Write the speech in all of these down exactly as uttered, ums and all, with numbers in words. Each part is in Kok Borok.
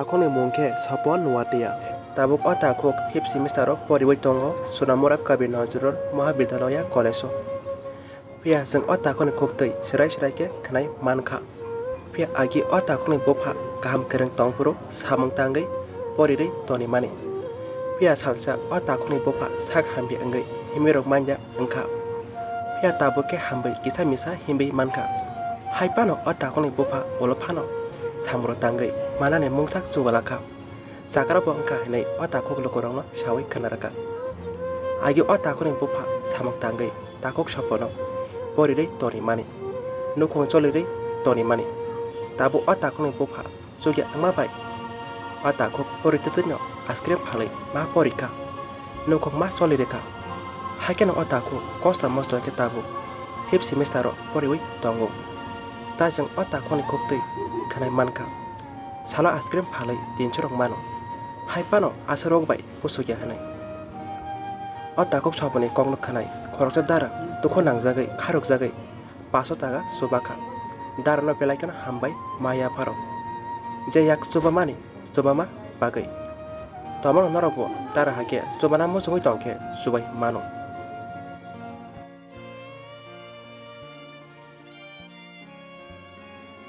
Takhukni mung khe Sopon Nuatia. Tabuk o takhuk fifth semester o poriwi tongo Sonamura Kabi Nazrul Mahavidyalaya College o. Phiya chwng o takhukni khuktwi swrai swrai khe khwnai mankha. Phiya agi o takhukni bupha kaham kwrwng tongphuru samung tangwi porirwi tonwi mani. Phiya salsa o takhukni bupha sak hamya wngwi himirok manya wngkha. Phiya tabuk khe hambai kisa misa himwi mankha. Hai phano o takhukni bupha ulo phano samro tangwi manani mungsa chugalakha. Chakra bo wngkha hinwi o takhuk lukurokno sawi khwnarwkha. Agi o takhukni bupha samung tangwi takhuk Sopono porirwi tonwi mani, nukhung cholirwi tonwi mani. Tabuk o takhukni bupha chukya wngma bai o takhuk poritwtwino ice cream phalwi ma porikha, nukhung ma choli rikha. Haikheno o takhuk kosto mosto khe tabuk fifth semester o poriwi tongo. Tai chwng o takhukni khuktwi khwnai mankha, salo ice cream phalwi tinsorok mano. Hai phano aswkrok bai puchukya hwnwi. O takhuk Soponi kokno khwnai khoroksa dara dukhu nangjagwi kharokjagwi paso taka chubakha. Darano belai kheno hambai ma yapharok, je yak chubamani chubama bagwi. Tomono norokbo dara hakhe chubana muchungwi tongkhe chubai mano.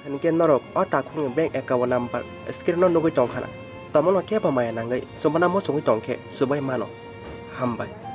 Hinkhe norok o takhukni bank account number screen o nugwi tongkha na? Tomono kebo maya nangwi chubana muchungwi tongkhe chubai mano. Hambai.